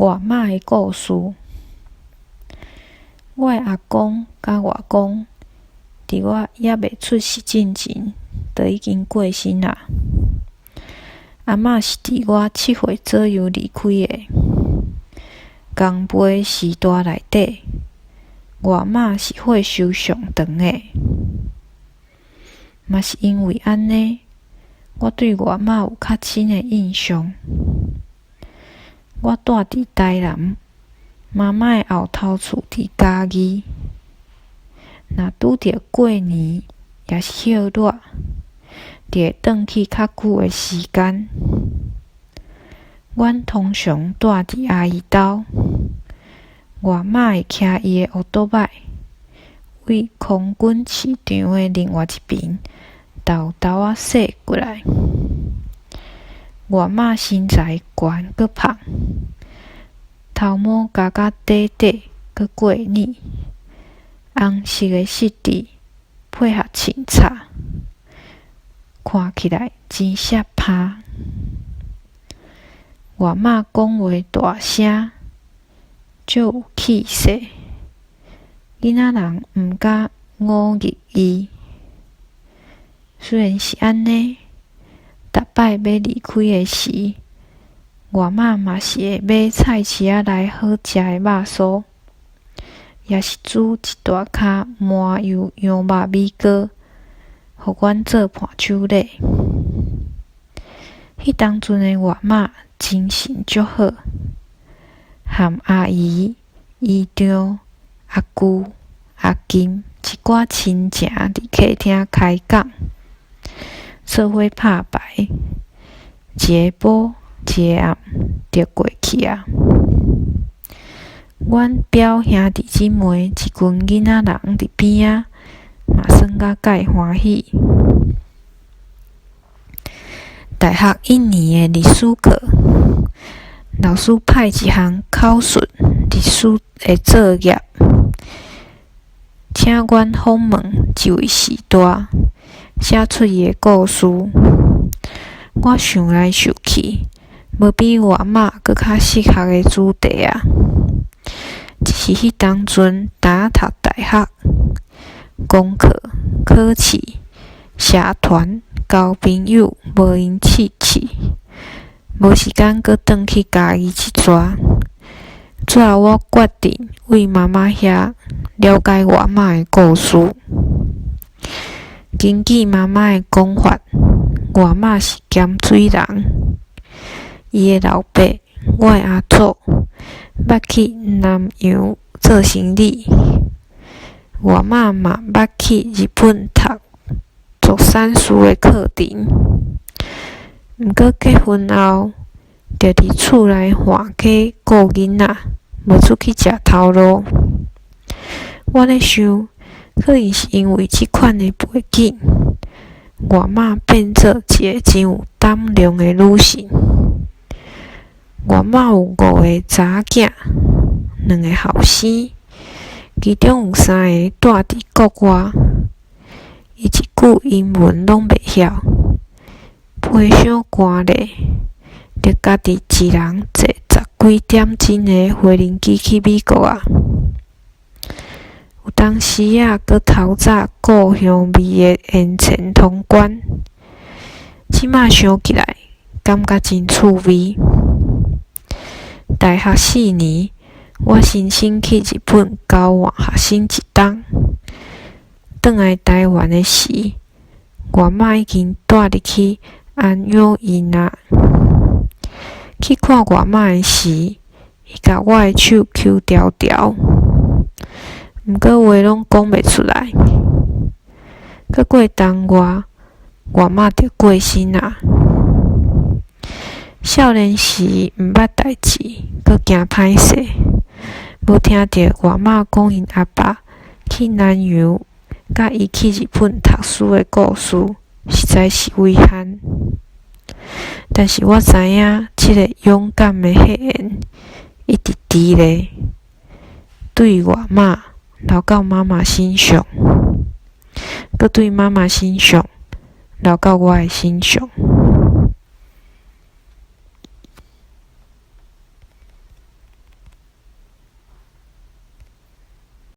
外媽的故事。我的阿公佮外公，佇我猶未出世進前，就已經過身矣。阿嬤是佇我7歲左右離開的。共輩時代內底，外媽是歲壽上長的。嘛是因為按呢，我對外媽有較深的印象。我蹛佇台南，媽媽的後頭厝佇嘉義。若拄著過年，抑是歇熱，就會轉去較久的時間。阮通常蹛佇阿姨兜，外媽會騎伊的歐多擺，對空軍市場的另外一爿沓沓仔踅過來。外媽身材懸閣胖，頭毛鉸甲短短閣過膩，紅色的色底配合穿插，看起來真攝拍。外媽講話大聲，足有氣勢，囡仔人毋敢忤逆伊。雖然是按呢，逐擺欲離開的時，外媽嘛是會買菜市仔來好食的肉酥，抑是煮一大跤麻油羊肉米糕，予阮做伴手禮。彼當陣的外媽精神足好，和阿姨、姨丈、阿舅、阿金一寡親情佇客廳開講，做伙拍牌，一下晡一下暗就過去矣。阮表兄弟姊妹一群囡仔人佇邊仔，嘛耍甲蓋歡喜。大學一年的歷史課，老師派一項口述歷史的作業，請阮訪問一位序大，寫出伊的故事。我想來想去，無比外媽閣較適合的主題矣。只是彼當陣剛讀大學，功課、考試、社團、交朋友，無閒試試，無時間閣轉去嘉義一逝。最後我決定對媽媽遐了解外媽的故事。根據媽媽的講法，外媽是鹹水人。伊的老爸，我的阿祖，捌去南洋做生理。外媽嘛捌去日本讀助產士的課程。毋過結婚後，就佇厝內換家顧囡仔，無出去食頭路。我咧想，可能是因為這款的背景，外媽變做一個真有膽量的女性。外媽有五个查某囝，兩个後生，其中有三个蹛佇國外。伊一句英文攏袂曉，皮傷寒咧，就家己一人坐十幾點鐘的飛輪機去美國矣。有當時仔閣偷走故鄉味的煙塵通關。這馬想起來，感覺真趣味。大學四年，我申請去日本交換學生一冬。轉來台灣的時，外媽已經蹛入去安養院矣。去看外媽的時，伊共我的手搝牢牢，毋過話攏講袂出來。閣過冬外，外媽就過身矣。少年時毋捌代誌，閣驚歹勢，無聽著外媽講𪜶阿爸去南洋，佮伊去日本讀書的故事，實在是遺憾。但是我知影，這个勇敢的彼緣一直佇咧，對外媽留到媽媽身上，閣對媽媽身上留到我的身上。